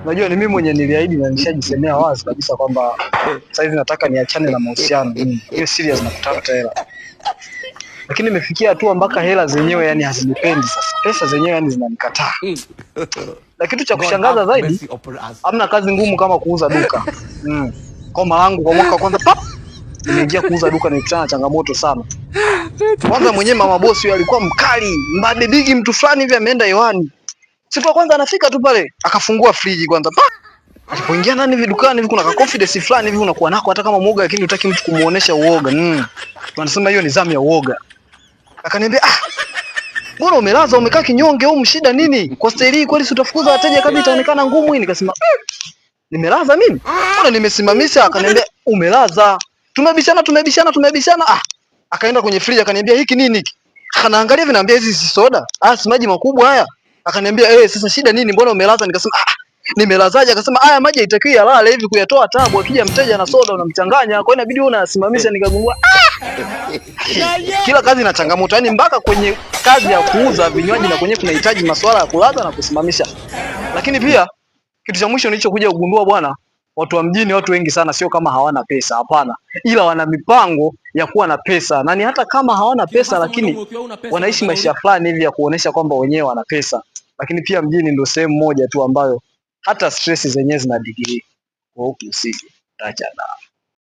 Unajua ni mimi mwenye niliahidi na nishajisemea wazi kabisa kwamba sasa hivi nataka niachane na mahusiano. Hiyo serious na kutafuta hela. Lakini imefikia hatua mpaka hela zenyewe yani hazinipendi sasa. Pesa zenyewe yani zinanikataa. Na kitu cha God kushangaza have zaidi, mercy upon us. Hamna kazi ngumu kama kuuza duka. Kwa malangu kwa mwaka wa kwanza pap nimeingia kuuza duka, nilikutana na changamoto sana. Kwanza mwenyewe mama bosi huyo alikuwa mkali, mbabe bigi, mtu fulani hivi ameenda hewani. Siku ya kwanza anafika tu pale, akafungua friji kwanza. Pa! Alipoingia ndani hivi dukani hivi kuna ka confidence fulani hivi unakuwa nako hata kama muoga, lakini hutaki mtu kumuonesha uoga. Wanasema hiyo ni zamu ya uoga. Akaniambia, "Ah, mbona umelaza, umekaa kinyonge au mshida nini? Kwa staili hii kweli si utafukuza wateja, kazi itaonekana ngumu hii." Nikasema, "Nimelaza mimi? Mbona nimesimamisha?" Akaniambia, "Umelaza." Tumebishana, tumebishana, tumebishana. Ah, akaenda kwenye friji akaniambia, "Hiki nini hiki?" Akanaangalia hivi, naambia, "Hizi si soda. Ah, si maji makubwa haya." Akaniambia, "Eh, sasa shida nini? Mbona umelaza?" Nikasema, "Ah, nimelazaje?" Akasema, "Haya maji haitakiwi yalale hivi, kuyatoa tabu. Akija mteja na soda unamchanganya, kwa hiyo inabidi wewe unasimamisha." Nikagundua, ah, kila kazi ina changamoto. Yaani mpaka kwenye kazi ya kuuza vinywaji na kwenye kunahitaji masuala ya kulaza na kusimamisha. Lakini pia kitu cha mwisho nilichokuja kugundua bwana, watu wa mjini, watu wengi sana sio kama hawana pesa, hapana, ila wana mipango ya kuwa na pesa, na ni hata kama hawana pesa, lakini wanaishi maisha fulani hivi ya kuonesha kwamba wenyewe wana pesa. Lakini pia mjini ndio sehemu moja tu ambayo hata stress zenyewe zina degree. Kwa huku usije, acha na